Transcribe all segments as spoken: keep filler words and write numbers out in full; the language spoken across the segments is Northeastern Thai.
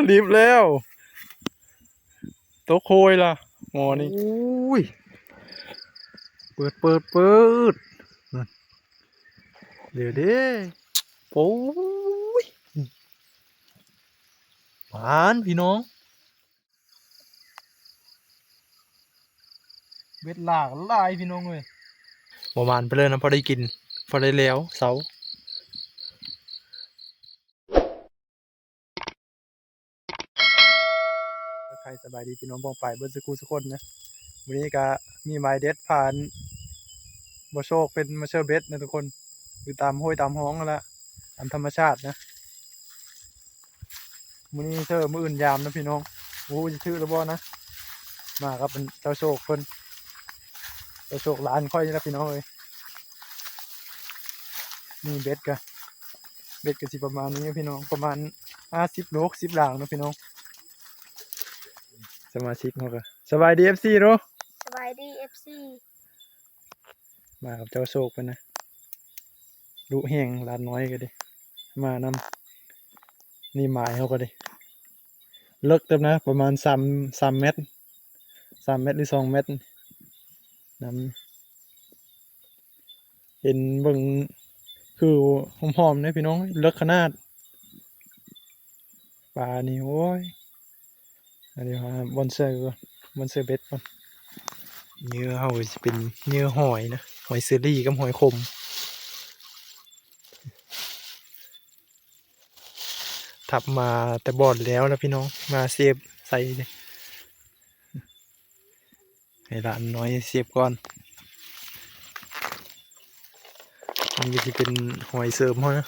รีบแล้ว ตกโคยล่ะ หมอนี่ โอ้ย เปิด เปิด เปิด นั่น เดี๋ยวเด้ โอ้ย หมานพี่น้อง เบ็ดหลากหลายพี่น้องเอ้ย บ่หมานไปเลยนะ พอได้กิน พอได้แล้ว เสา ทักทายสบายดีพี่น้องป้องปายเบิดสุขุสุคนนะ มื้อนี้ก็มีหมายเด็ดผ่าน บ่โชคเป็นมาเชิญเบ็ดนะทุกคน อยู่ตามห้วยตามห้องนั่นละ ตามธรรมชาตินะ มื้อนี้เชิญมื้ออื่นยามนะพี่น้อง โอ้ย ชื่อแล้วบ่นะ มาครับเป็นเจ้าโชคเพิ่น เจ้าโชคหลานค่อยนี่ละพี่น้องเอ้ย นี่เบ็ดกะ เบ็ดกะสิประมาณนี้พี่น้อง ประมาณห้าสิบหรือหกสิบหลางนะพี่น้อง สมาชิกเขาก็สบายดี เอฟซี เนาะ สบายดี เอฟซี มากับเจ้าโชคเพิ่นนะ ดุแฮงหลานน้อยก็ดี มานำ นี่หมายเขาก็ดี เลิกเติบนะ ประมาณสาม สามเมตร สามเมตรหรือสองเมตร นำ เห็นเบิ่งคือหอมๆเนี่ยพี่น้อง เลิกขนาด ปลานี่ โอ้ย อันนี้ว่าบอนเซอร์ก่อน บอนเซอร์เบ็ดก่อน เหยื่อเฮาสิเป็นเหยื่อหอยนะ หอยเชอรี่กับหอยขม ทับมาแต่บ่อนแล้วนะพี่น้อง มาเซฟใส่เลย ให้หลานน้อยเซฟก่อน นี่ก็สิเป็นหอยเสริมเฮานะ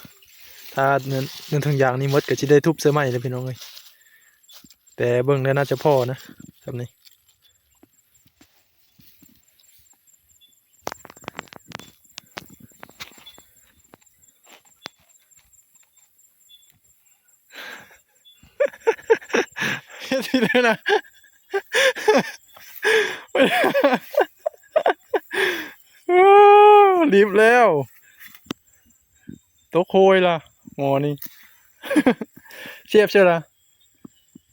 ถ้าเงิน เงินถุงยางนี่หมดก็สิได้ทุบใส่ใหม่เลยพี่น้องเอ้ย แต่เบิ่งแล้วน่าจะพอนะ สำนี้ เฮ็ดสิได้นะ รีบแล้ว ตกโคยล่ะ หมอนี่ เสียบเสียล่ะ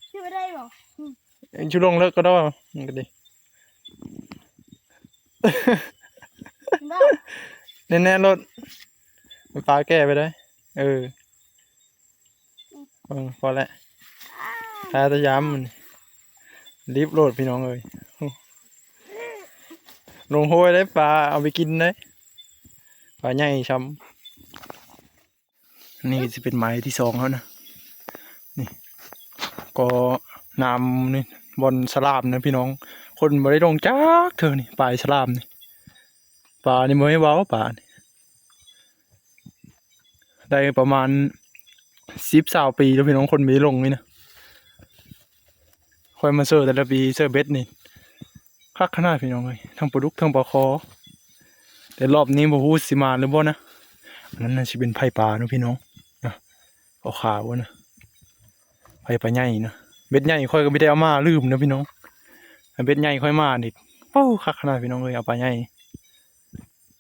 เสียบไม่ได้หรอ อืม เอ็งชูลงเลิกก็ได้ มันก็ดี บ้า แน่ๆรถ มันฟ้าแก้ไปได้ เออ เออ พอแล้ว ถ้าจะย้ำมัน รีบโหลดพี่น้องเอ้ย ลงห้วยได้ปลา เอาไปกินได้ ปลาใหญ่ช้ำ นี่ก็สิเป็นไม้ที่สองแล้วนะ นี่ ก็น้ำนี่ บ่อนสลามนะพี่น้อง คนบ่ได้ลงจักเทื่อนี่ ปลายสลามนี่ ปลานี่บ่ให้เว้า ปลานี่ ได้ประมาณสิบซาวปีแล้วพี่น้อง คนบ่ได้ลงนี่นะ ค่อยมาเสิร์ฟแต่ละปี เสิร์ฟเบ็ดนี่ คักขนาดพี่น้องเอ้ย ทั้งปลาดุกทั้งปลาคอ แต่รอบนี้บ่ฮู้สิมาหรือบ่นะ อันนั้นน่าสิเป็นไผ่ปลาเนาะพี่น้อง นะ ขาวๆนะ ไผ่ปลาใหญ่นะ เบ็ดใหญ่ค่อยก็บ่ได้เอามา ลืมนะพี่น้อง ถ้าเบ็ดใหญ่ค่อยมานี่ โอ้ คักขนาดพี่น้องเอ้ย เอาปลาใหญ่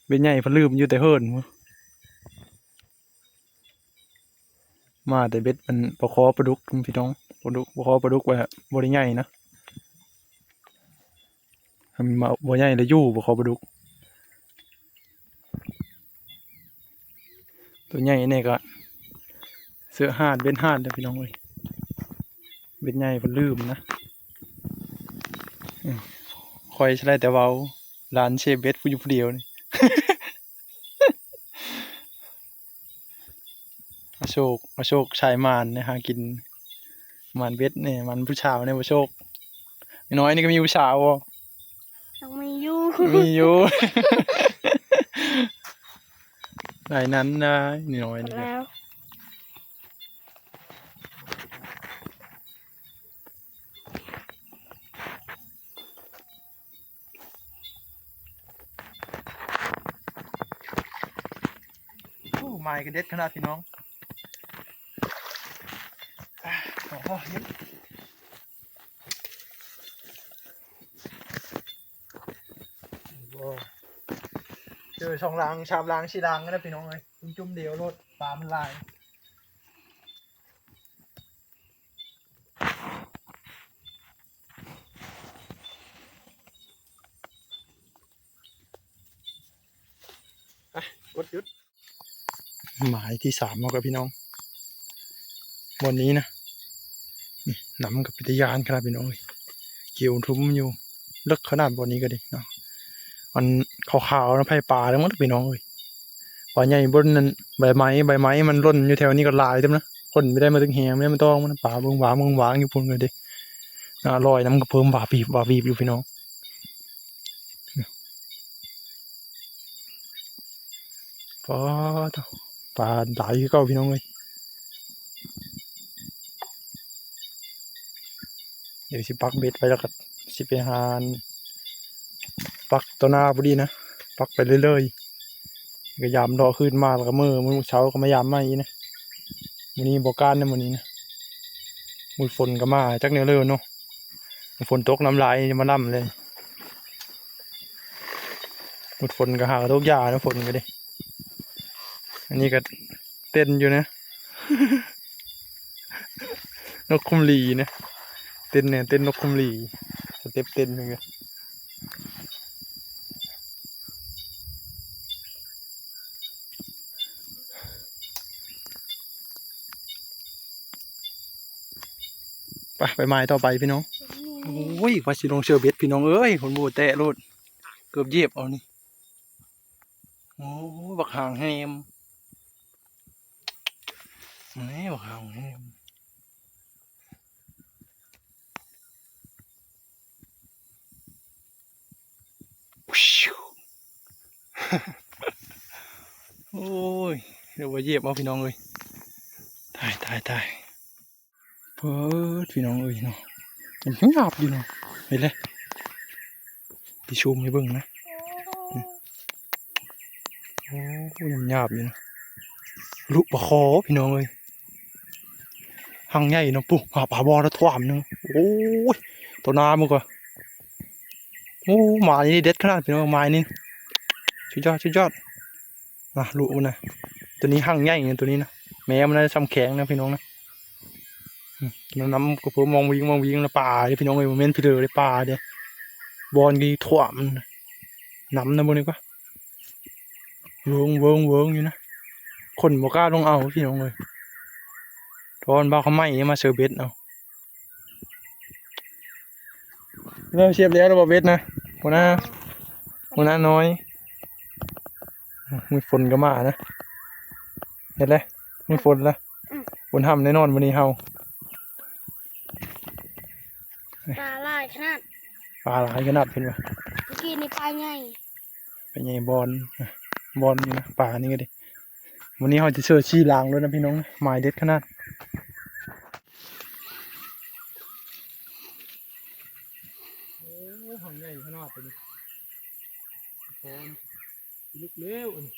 เบ็ดใหญ่พัดลืมอยู่แต่เฮิ่น มาแต่เบ็ดมันปลาคอปลาดุกพี่น้อง ปลาดุก ปลาคอปลาดุกว่าบ่ได้ใหญ่นะ มันมาบ่ใหญ่แล้วอยู่ปลาคอปลาดุก ตัวใหญ่นี่ก็เสือหาดเบ็ดหาดเลยพี่น้องเอ้ย เบ็ดใหญ่พัดลืมนะ อืม ค่อยใช้แต่เว้า หลานเซฟเบ็ดผู้อยู่ผู้เดียวนี่ อโศก อโศกชายหมานนะ หากินหมานเบ็ดเนี่ย หมานผู้สาวเนี่ย อโศก น้อยนี่ก็มีผู้สาวบ่ ยังมีอยู่ มีอยู่ หลายนั้นนะ น้อยนี่ก็ แล้ว โอ้ ไม้ก็เด็ดขนาดพี่น้อง อ่ะ โอ้โห เย็น โอ้ เจอสองลาง สามลาง สี่ลางนะพี่น้องเอ้ย จุ่มๆเดียวโลด ปลามันหลาย อ่ะ กดหยุด หมายที่สามแล้วครับพี่น้อง วันนี้นะ นี่ น้ำกับเป็นตาย้านขนาดพี่น้องเอ้ย เขียวทุ้มอยู่ เลิกขนาดวันนี้ก็ดีเนาะ อันขาวๆนะ ไผ่ปลาทั้งหมดพี่น้องเอ้ย ปลาใหญ่บนนั้น ใบไม้ ใบไม้มันหล่นอยู่แถวนี้ก็หลายเต็มนะ คนไม่ได้มาตึงแหง ไม่ได้มาต้องมัน ปลาเบิ่งหวางเบิ่งหวางอยู่พุ่นก็ดี น่าอร่อย น้ำกระเพิ่มวาบีบ วาบีบอยู่พี่น้อง ปลา ปลาหลายคือเก่าพี่น้องเอ้ย เดี๋ยวสิปักเบ็ดไว้แล้วก็สิไปหาปักต่อหน้าพอดีนะ ปักไปเรื่อยๆ ก็ยามรอคืนมาแล้วก็มื้อ มื้อเช้าก็มายามใหม่อีกนะ มื้อนี้บ่กล้านนะมื้อนี้นะ มื้อฝนก็มาจักแนวเลยเนาะ ฝนตกน้ำลายมาล่ำเลย หมดฝนก็หากระตกยานะ ฝนก็ดิ อันนี้ก็เต้นอยู่นะ นกคุมหลีนะ เต้นเนี่ย เต้นนกคุมหลี สเต็ปเต้นเลย ไป ไปไม้ต่อไปพี่น้อง โอ้ย ว่าสิลงเชอร์เบตพี่น้องเอ้ย คนโบแตะโลด เกือบเหยียบเอานี่ โอ้ บักหางแหม นี่บักหางแหม โอ้ย เดี๋ยวว่าเหยียบเอาพี่น้องเอ้ย ตาย ตาย ตาย เปิดพี่น้องเอ้ยเนาะ มันหยาบอยู่เนาะ เห็นเลย ไปซูมให้เบิ่งนะ โอ้ย มันหยาบอยู่นะ ลุปลาคอพี่น้องเอ้ย หางใหญ่เนาะ ปุ๊บ หาปลาบอลแล้วถ่วมหนึ่ง โอ้ย ตัวน้ำมันก็ โอ้ หมายนี่เด็ดขนาดพี่น้อง หมายนี่ สุดยอด สุดยอด อ่ะ ลุมันนะ ตัวนี้หางใหญ่เนี่ย ตัวนี้นะ แม่มันน่าจะซ้ำแข้งนะพี่น้องนะ อืม น้ำก็เพิ่มมองวิงมองวิงนะ ปลาเนี่ยพี่น้องเอ้ย มันแม่นพี่เลย ปลาเนี่ย บอลกี่ถ่วมนะ น้ำนะบนนี้ก็ เวิงเวิงเวิงอยู่นะ คนบ่กล้าลงเอาพี่น้องเอ้ย ตอนบ่าวเขาไม่มาเซอร์เบตเอา เริ่มเสียบแล้ว ระบบเบสนะ หัวหน้า หัวหน้าน้อย มือฝนก็มานะ เห็นเลย มือฝนละ ฝนห้ำแน่นอนวันนี้เฮา ปลาหลายขนาด ปลาหลายขนาดเพิ่นว่า เมื่อกี้นี่ปลาใหญ่ ปลาใหญ่บอล บอลนี่นะ ปลานี่ก็ดี วันนี้เฮาจะเสิร์ฟสี่ลางด้วยนะพี่น้อง หมายเด็ดขนาด โอ้ หางใหญ่ขนาดตัวนี้ โอ้ ลึกแล้วอันนี้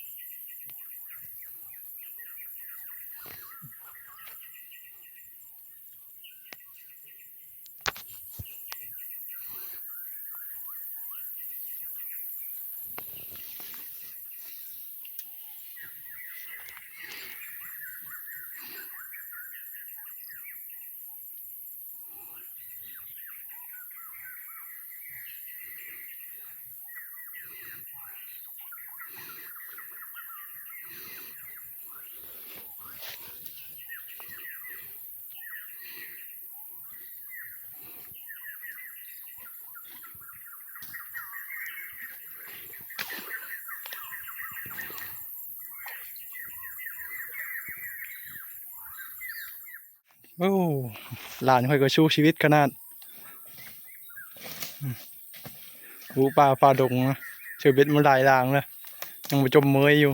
โอ้ หลานข้อยก็สู้ชีวิตขนาด อืม อู้ป่าฝ่าดงนะ เชอเบ็ดมาหลายลางแล้ว ยังบ่จมเมยอยู่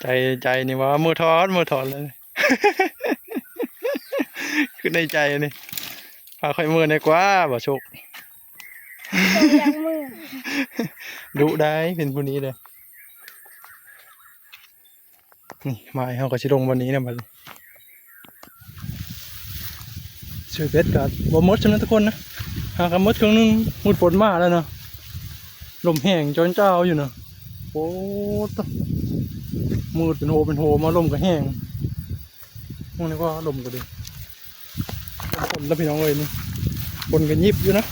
ใจ ใจนี่ว่าเมื่อทอด เมื่อทอดเลย คือในใจนี่ พาข้อยเมื่อในกว่า บ่โชค ยังมือ ดุได้เป็นผู้นี้เลย นี่ ไม้เฮาก็สิลงวันนี้นะบัดนี้ เชอเบ็ดก็บ่หมดซะนะทุกคนนะ หาก็หมดครึ่งหนึ่ง หมดฝนมาแล้วเนาะ ลมแห้งจนเจ้าอยู่เนาะ โอ้ตะ มืดเป็นโฮเป็นโฮมา ลมก็แฮง พวกนี้ก็ลมก็ดี ฝนแล้วพี่น้องเอ้ยนี่ ฝนก็ยิบอยู่นะ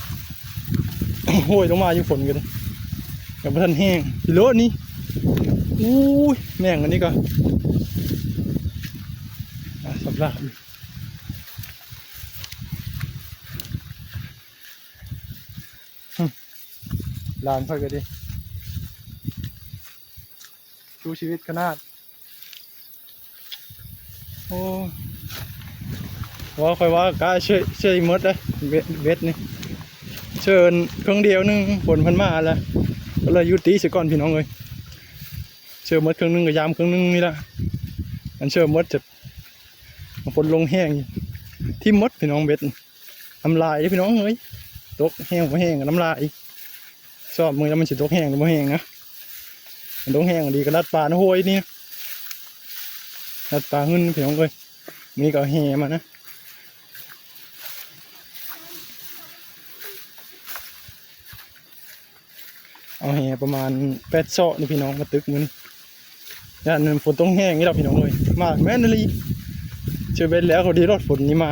โห้ยลงมาอยู่ ฝนก็ดี ยังบ่ทันแฮง พี่โลดนี่ อู้ย แม่งอันนี้ก็ อ่ะ สำลัก หึ หลานข้อยก็ดี สู้ชีวิตขนาด โอ้ ว่าข้อยว่ากะเชย เชยหมดเลย เบ็ด เบ็ดนี่ เชยเครื่องเดียวหนึ่ง ฝนเพิ่นมาแล้ว ก็เลยยุติซะก่อนพี่น้องเอ้ย เชยหมดเครื่องหนึ่งก็ยามเครื่องหนึ่งนี่ละ อันเชยหมดจะ ฝนลงแฮง ทิ่มหมดพี่น้องเบ็ด น้ำลายเด้อพี่น้องเอ้ย ตกแฮงบ่แฮงก็น้ำลาย ซอบมึงแล้วมันสิตกแฮงหรือบ่แฮงนะ มันตกแฮงดีก็ลัดปลานะโห้ยนี่ ลัดปลาหึ่นพี่น้องเอ้ย นี่ก็เอาแหมานะ เอาแหประมาณแปดซอกนี่พี่น้องมาตึกมื้อนี้ ย่านฝนตกแฮงนี่ล่ะพี่น้องเอ้ย มาแม่นอีหลี เชยเบ็ดแล้วก็ดีรอดฝนนี่มา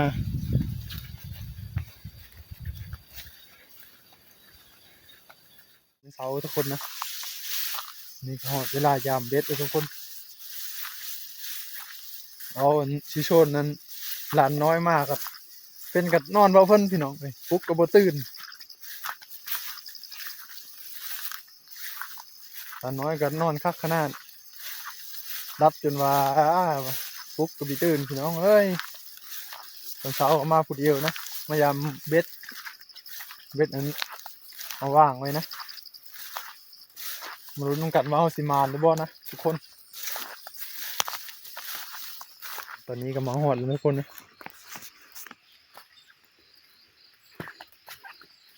เสาร์ทุกคนนะ นี่ก็ฮอดเวลายามเบ็ดแล้วทุกคน เอาอันสิโชนนั้น หลานน้อยมาครับ เป็นกัดนอนเว้าเพิ่นพี่น้องเอ้ย ปลุกก็บ่ตื่น หลานน้อยก็นอนคักขนาด หลับจนว่า ปลุกก็บ่ตื่นพี่น้องเอ้ย ตอนเช้าก็มาผู้เดียวนะ มายามเบ็ด เบ็ดอันเอาวางไว้นะ มาลุ้นนำกันว่าเฮาสิหมานหรือบ่นะทุกคน ตอนนี้ก็มาฮอดแล้วทุกคนนะ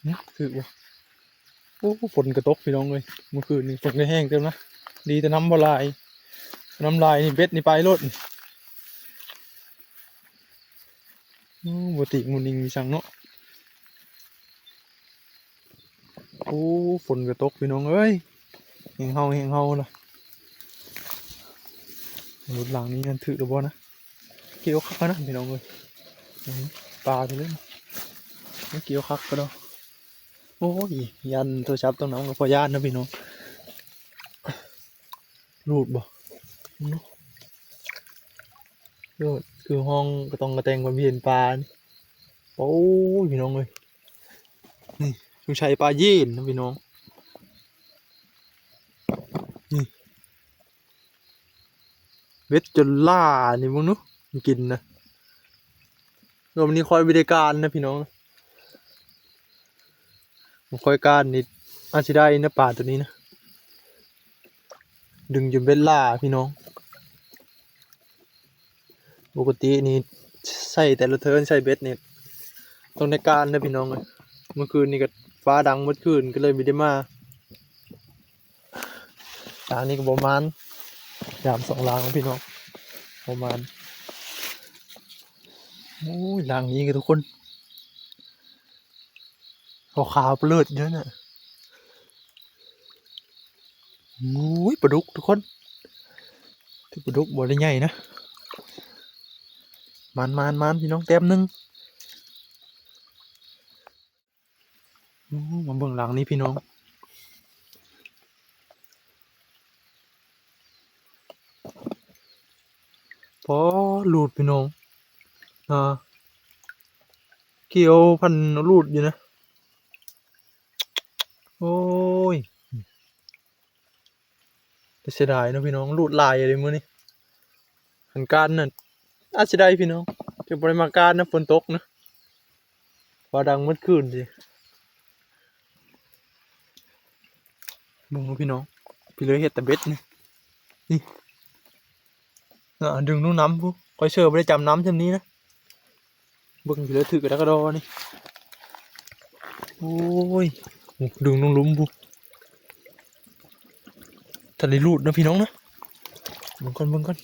หึ ถืกบ่ โอ้ ฝนก็ตกพี่น้องเอ้ย เมื่อคืนนี้ฝนก็แฮงเติบนะ ดีแต่น้ำบ่หลาย น้ำหลายนี่เบ็ดนี่ไปโลดนี่ โอ้ บ่ติงบ่หนิงอีสังเนาะ โอ้ ฝนก็ตกพี่น้องเอ้ย แฮงเฮา แฮงเฮาล่ะ หลุดหลังนี้มันถืกหรือบ่นะ เกี่ยวคักนะพี่น้องเอ้ย อื้อหือ ปลาไปเลย มันเกี่ยวคักก็ดอก โอ้ย ยันโทรศัพท์ตรงนั้นก็พอย่านนะพี่น้อง รูดบ่ รูด คือห้องกระตองกระแตงบ่เห็นปลานี่ โอ้ย พี่น้องเอ้ย นี่ สงสัยปลายีนนะพี่น้อง นี่ เบ็ดจนล่านี่มึงนุ มันกินนะ รอบนี้ค่อยบ่ได้การนะพี่น้อง บ่ค่อยการนี่ อาจสิได้นะปลาตัวนี้นะ ดึงจนเบ็ดล่าพี่น้อง ปกตินี่ใส่แต่ละเทิร์นใส่เบ็ดนี่ ต้องได้การนะพี่น้องเอ้ย เมื่อคืนนี่ก็ฟ้าดังเมื่อคืนก็เลยบ่ได้มา หลังนี้ก็บ่หมาน ยามสองหลังพี่น้อง บ่หมาน โอ้ย หลังนี้ก็ทุกคน ขาวๆเปลิดอยู่น่ะ โอ้ย ปลาดุกทุกคน ถือปลาดุกบ่ได้ใหญ่นะ หมาน หมาน หมาน พี่น้อง แต้มหนึ่ง โอ้ มาเบิ่งหลังนี้พี่น้อง ปอ หลุดพี่น้อง อ่า เกี่ยวพันหลุดอยู่นะ โอ้ย แต่เสียดายเนาะพี่น้อง หลุดหลายเลยมื้อนี้ คันการน่ะ อาจสิได้พี่น้อง แต่บ่ได้มาการนะ ฝนตกนะ ฟ้าดังเมื่อคืนสิ เบิ่งดูพี่น้อง พี่เลยเฮ็ดแต่เบ็ดนี่ นี่ อ่า ดึงดูน้ำพุ้น ค่อยเชื่อบ่ได้จำน้ำเช่นนี้นะ เบิ่งพี่เลยถือกระดกกระดอนี่ โอ้ย ดึงลงหลุมพุ้น ทะเลหลุดนะพี่น้องนะ เบิ่งก่อน เบิ่งก่อน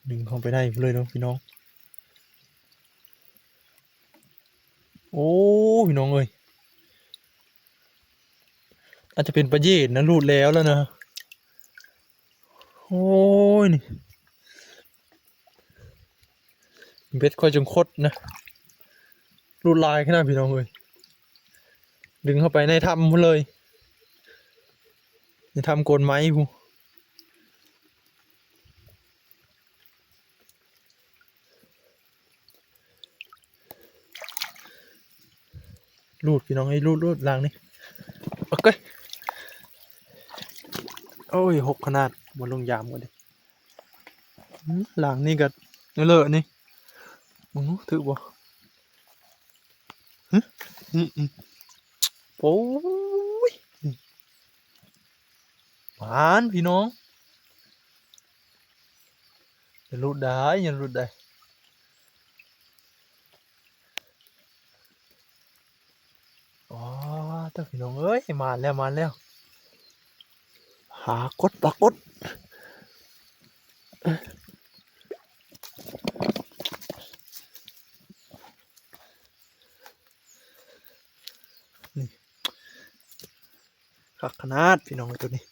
ดึงเข้าไปได้เลยเนาะพี่น้อง อาจจะเป็นปลาเยนนะ หลุดแล้วแล้วนะ โอ้ย นี่ เบ็ดค่อยจังคดนะ หลุดหลายขนาดพี่น้องเอ้ย ดึงเข้าไปในถ้ำพู้นเลย ในถ้ำโกนไม้พู้น หลุดพี่น้อง ให้หลุด หลุด หลังนี่ โอเค โอ้ย หกขนาด บ่ลงยามก่อนดิ อืม หลังนี่ก็เลอะนี่ อือ ถืกบ่ หึ อืม อืม โอ้ย หมานพี่น้อง อย่าหลุดได้ อย่าหลุดได้ อ๋อ เด้อพี่น้องเอ้ย หมานแล้ว หมานแล้ว ปรากฏ ปรากฏ นี่ คักขนาดพี่น้อง ตัวนี้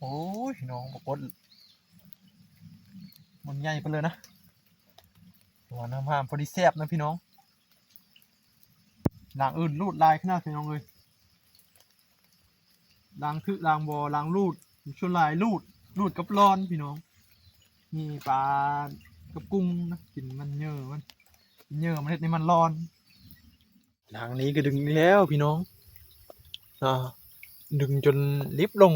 โอ้ย น้องปรากฏ มันใหญ่ไปเลยนะ หัวน้ำห้ามพอดีแซ่บนะพี่น้อง หลังอื่นหลุดหลายขนาดพี่น้องเอ้ย หลังถืกหลังบ่ หลังหลุด ส่วนหลายหลุด หลุดกับลอนพี่น้อง มีปลากับกุ้งนะ กินมันเหยื่อมัน กินเหยื่อมันเฮ็ดให้มันลอน หลังนี้ก็ดึงแล้วพี่น้อง อ่า ดึงจนลิบลง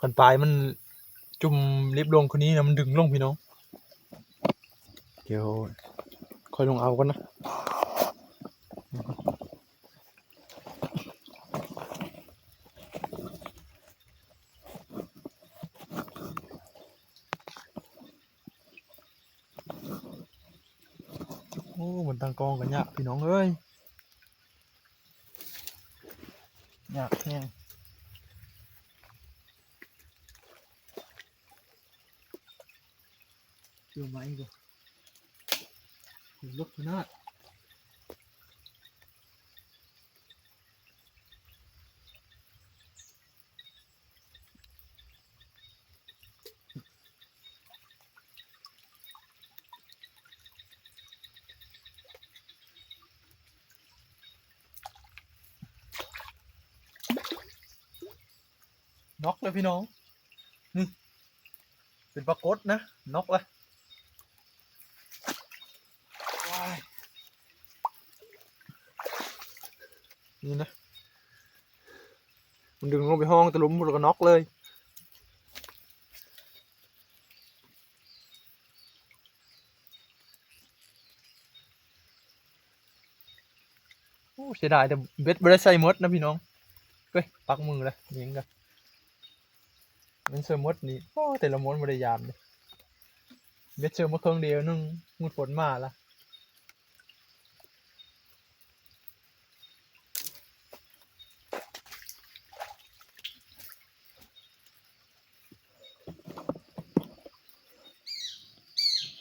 คันปลายมันจุ่มลิบลงคนนี้นะ มันดึงลงพี่น้อง เดี๋ยวค่อยลงเอาก่อนนะ โอ้ มันตั้งกองกันยากพี่น้องเอ้ย ยากแฮง เชื่อไหมบ่ ขนลุกขนาด น็อกเลยพี่น้อง นี่ เป็นปรากฏนะ น็อกเลย ว้าย นี่นะ มันดึงลงไปห้องตะลุมแล้วก็น็อกเลย โอ้ เสียดายแต่เบ็ดบ่ได้ใส่หมดนะพี่น้อง เฮ้ย ปักมือเลยยิงกัน มันใส่หมดนี่ โอ้ แต่ละม้วนบ่ได้ยามเลย เบ็ดเสิร์ฟมาเครื่องเดียวนึง งุดฝนมาละ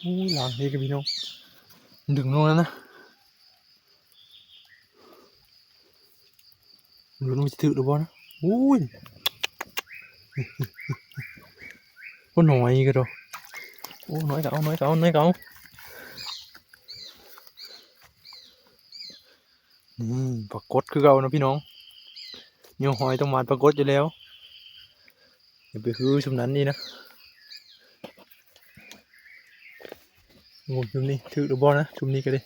อู้ หลังนี้ก็พี่น้อง ดึงลงแล้วนะ ลุ้นว่าจะถืกหรือบ่นะ อุ้ย โอ้ น้อยก็ดอก โอ้ น้อยก็เอา น้อยก็เอา น้อยก็เอา นี่ ปรากฏคือเก่านะพี่น้อง เหยื่อหอยต้องหมานปรากฏอยู่แล้ว อย่าไปฮือชุมนั้นนี่นะ โอ้ ชุมนี้ถืกหรือบ่นะ ชุมนี้ก็ดี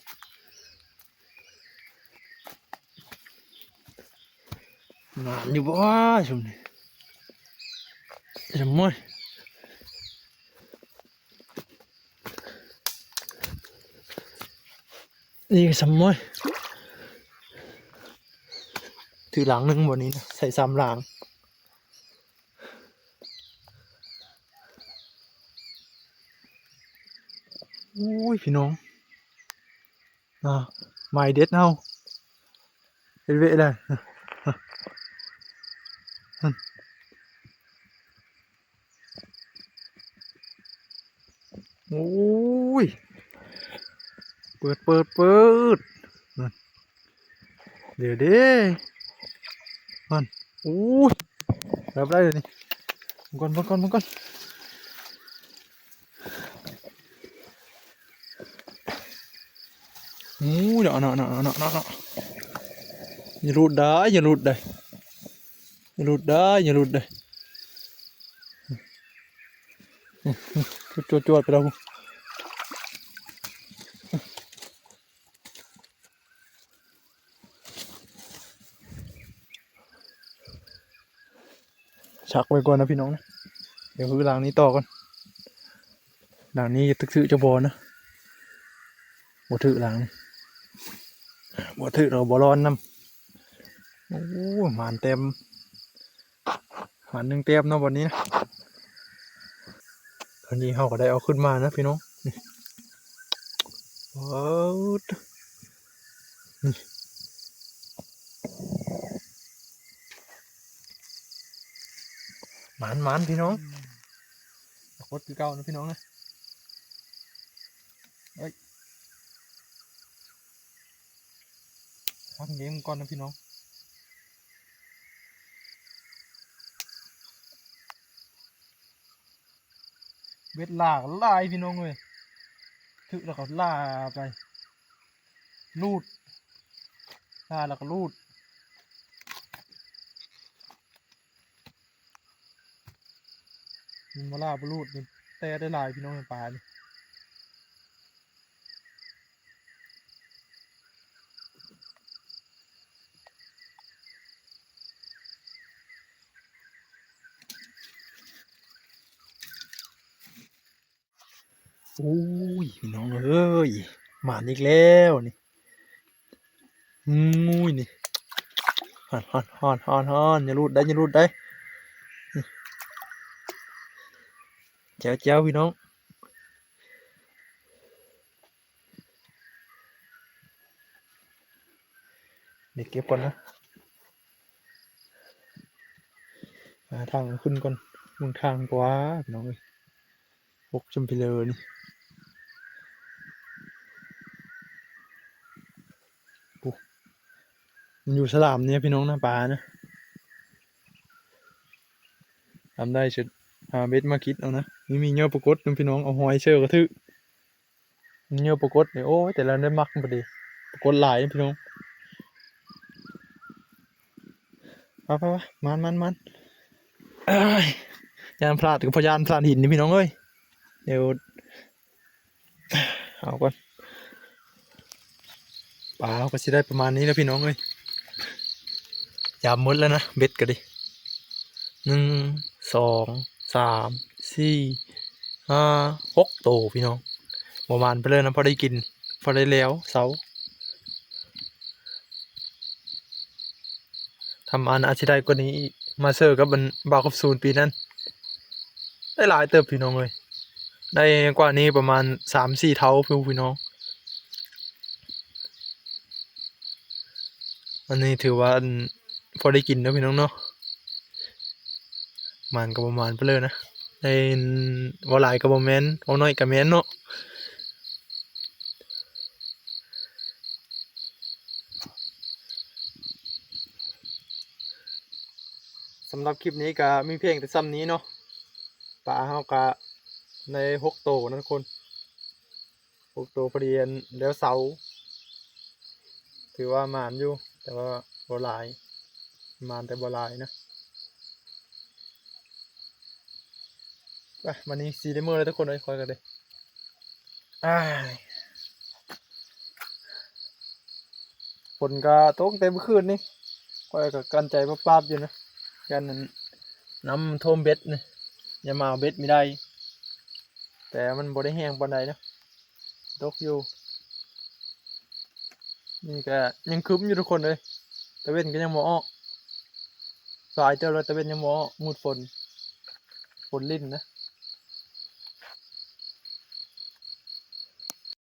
หมานอยู่บ่ ชุมนี้ สมมติ นี่ก็สมมติ ถือหลังหนึ่งบ่นี้นะ ใส่สามหลัง อุ้ย พี่น้อง อ่า ไม้เด็ดเฮา เฮ็ดเวะเลย โอ้ย เปิด เปิด เปิด นั่น เดี๋ยวเด้ นั่น โอ้ย รับได้เลยนี่ เบิ่งก่อน เบิ่งก่อน เบิ่งก่อน โอ้ย เนาะ เนาะ เนาะ เนาะ เนาะ เนาะ อย่าหลุดได้ อย่าหลุดได้ อย่าหลุดได้ อย่าหลุดได้ จวด จวด ไปแล้ว ชักไว้ก่อนนะพี่น้องนะ เดี๋ยวคือหลังนี้ต่อก่อน หลังนี้จะถือจะบ่นะ บ่ถือหลังนี้ บ่ถือเราบ่ร้อนนำ โอ้ หมานเต็ม หมานหนึ่งเต็มเนาะวันนี้นะ ตอนนี้เฮาก็ได้เอาขึ้นมานะพี่น้อง นี่ ว้าว นี่ หมานหมานพี่น้อง ปรากฏคือเก่านะพี่น้องนะ เอ้ย พักเลี้ยงก่อนนะพี่น้อง เบ็ดล่าก็หลายพี่น้องเอ้ย ถือแล้วก็ล่าไป ลูด ล่าแล้วก็ลูด มันมาล่าบ่ลูดนี่ แต่ได้หลายพี่น้องในป่านี่ โอ้ย พี่น้องเอ้ย หมานอีกแล้วนี่ โอ้ย นี่ ฮอน ฮอน ฮอน ฮอน ฮอน อย่าหลุดได้ อย่าหลุดได้ นี่ แจ๋ว แจ๋ว พี่น้อง เดี๋ยวเก็บก่อนนะ หาทางขึ้นก่อน เบิ่งทางกว่า พี่น้องเอ้ย พกจำไปเลยนี่ โอ้ มันอยู่สลามเนี่ยพี่น้องนะ ปลานะ ทำได้สุด หาเบ็ดมาคิดเอานะ นี่มีเยอะปรากฏนะพี่น้อง เอาหอยเชอร์กระทืบ เยอะปรากฏเนี่ย โอ้ย แต่ละได้มักพอดี ปรากฏหลายพี่น้อง ไปไปไป มันมันมัน เอ้ย ย่านพลาดก็เพราะย่านพลาดหินนี่พี่น้องเอ้ย เดี๋ยว เอาก่อน ปลาเราก็สิได้ประมาณนี้แล้วพี่น้องเอ้ย ยามหมดแล้วนะ เบ็ดก็ดี หนึ่ง สอง สาม สี่ ห้า หก โตพี่น้อง ประมาณไปเลยนะ พอได้กิน พอได้แล้วเสา ทำอันอาจสิได้กว่านี้อีก มาเซอร์กับอันบ่าวคำสูนปีนั้น ได้หลายเติบพี่น้องเอ้ย ได้กว่านี้ประมาณสามสี่เท่าพี่น้อง อันนี้ถือว่าอันพอได้กินเนาะพี่น้องเนาะ หมานก็ประมาณไปเลยนะ ได้เว้าหลายก็บ่แม่น เว้าน้อยก็แม่นเนาะ สำหรับคลิปนี้ก็มีเพียงแต่ส่ำนี้เนาะ ปลาเฮาก็ได้หกโตนะทุกคน หกโตพอดีอันแล้วเสา ถือว่าหมานอยู่ แต่ว่าบ่หลาย หมานแต่บ่หลายนะ ไป วันนี้สิได้เมือแล้วทุกคนเอ้ย คอยกันเลย อ้าย ฝนก็ตกแต่เมื่อคืนนี่ ข้อยก็กั้นใจปาบๆอยู่นะ ย่านนั้นน้ำท่วมเบ็ดนี่ ยังมาเอาเบ็ดไม่ได้ แต่มันบ่ได้แห้งปานใดนะ ตกอยู่ นี่ก็ยังครึ้มอยู่ทุกคนเอ้ย ตะเว็นก็ยังบ่ออก สายเติบแล้วตะเว็นยังบ่ออก มืดฝน ฝนรินนะ